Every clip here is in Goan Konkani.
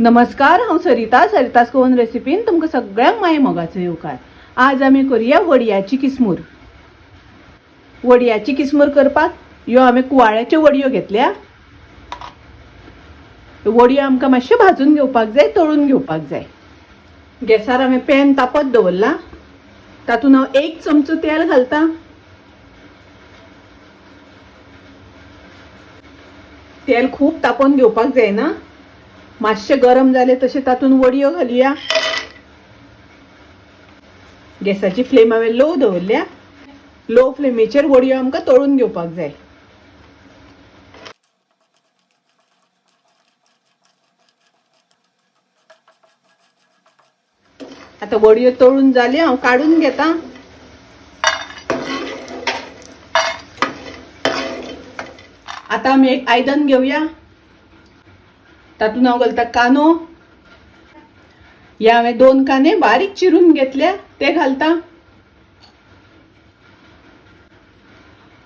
नमस्कार, हांव सरिता. सरितास कोवन रेसिपीन तुमकां सगळ्यांक माय मोगाचो येवकार. आज आमी करुया वडयाची किसमूर. वडयाची किसमूर करपाक ह्यो हांवें कुवाळ्याच्यो वडयो घेतल्या. वडयो आमकां मातश्यो भाजून घेवपाक जाय, तळून घेवपाक जाय. गॅसार हांवें पॅन तापत दवरलां. तातूंत हांव 1 चमचो तेल घालता. तेल खूब तापोवन घेवपाक जायना, मातशें गरम जालें तशें तातूंत वडयो घालुया. गॅसाची फ्लेम हांवें लो दवरल्या. लो फ्लेमीचेर वडयो आमकां तळून घेवपाक जाय. आतां वडयो तळून जाल्यो, हांव काडून घेता. आतां आमी एक आयदन घेवया. तातूंत हांव घालता कांदो. ह्या हांवें 2 कांदे बारीक चिरून घेतल्या, ते घालता.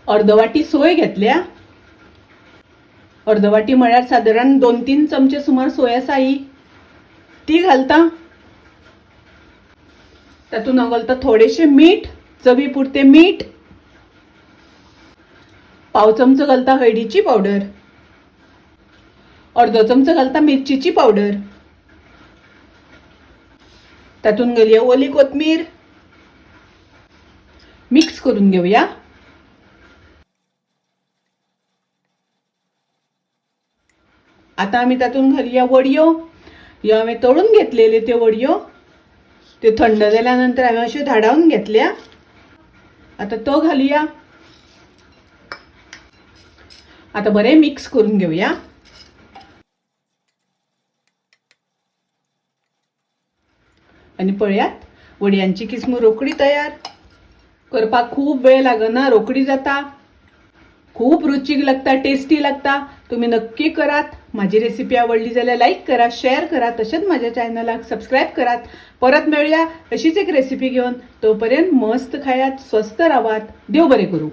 अर्द वाटी सोय घेतल्या. अर्द वाटी म्हळ्यार सादारण 2-3 चमचे सुमार सोय आसा ही, ती घालता. तातूंत हांव घालता थोडेशें मीठ, चवी पुरतें मीठ. 1/4 चमचो घालता हळदीची पावडर. अर्दो चमचो घालता मिरचीची पावडर. तातूंत घालया ओली कोथमीर. मिक्स करून घेवया. आतां आमी तातूंत घालया वडयो. ह्यो हांवें तळून घेतलेल्यो त्यो वडयो, त्यो थंड जाल्या नंतर हांवें अश्यो धाडावन घेतल्या. आतां तो घालया. आतां बरें मिक्स करून घेवया. आनी पळयात, वडयांची किसमूर रोखडी तयार. करपाक खूब वेळ लागना, रोखडी जाता, खूब रुचीक लागता, टेस्टी लागता. तुमी नक्की करात. माझी रेसिपी आवडली जाल्यार लायक करा, शेअर करा, तशेंच माझ्या चॅनलाक सबस्क्रायब करात. परत मेळुया अशीच एक रेसिपी घेवन. तोपर्यंत मस्त खायात, स्वस्थ रावात. देव बरें करूं.